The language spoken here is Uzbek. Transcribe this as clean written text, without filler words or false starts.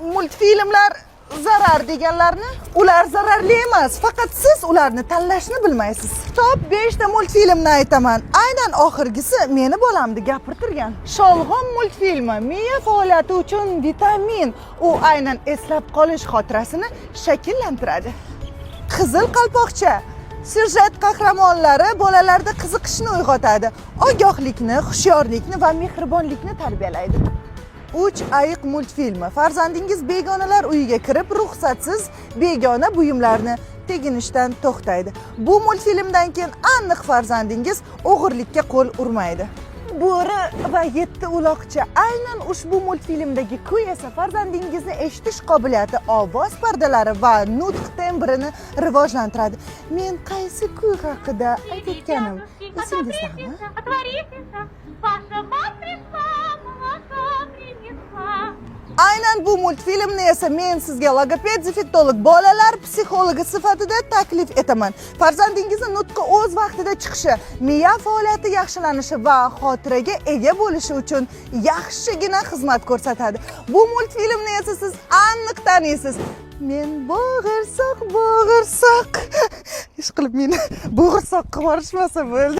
Multfilmlar zarar deganlarni, ular zararli emas, faqat siz ularni tanlashni bilmaysiz. Top 5 ta multfilmni aytaman. Aynan oxirgisi meni bolamni gapirtirgan. Sholg'om multfilmi miya faoliyati uchun vitamin. U aynan eslab qolish xotirasini shakllantiradi. Qizil qalpoqcha syujet qahramonlari bolalarda qiziqishni uyg'otadi, ogohlikni, hushyorlikni va mehribonlikni tarbiyalaydi. Uch ayiq multfilmi: farzandingiz begonalar uyiga kirib, ruxsatsiz begona buyumlarni teginishdan to'xtaydi. Bu multfilmdan keyin aniq farzandingiz o'g'irlikka qo'l urmaydi. Bo'ri va yetti uloqcha: aynan ushbu multfilmdagi kuy esa farzandingizni eshitish qobiliyati, ovoz pardalari va nutq tembrini rivojlantiradi. Men qaysi kuy haqida aytayotganim esingizdami? Отворите, ваша мать пришла, молока принесла. Aynan bu multfilmni esa men sizga logoped, defektolog, bolalar psixologi sifatida taklif etaman. Farzandingizni nutqi o'z vaqtida chiqishi, miya faoliyati yaxshilanishi va xotiraga ega bo'lishi uchun yaxshigina xizmat ko'rsatadi. Bu multfilmni esa siz aniq taniysiz. Men bo'g'irsoq, bo'g'irsoq. Ish qilib meni bo'g'irsoq qilib yuborishmasa bo'ldi.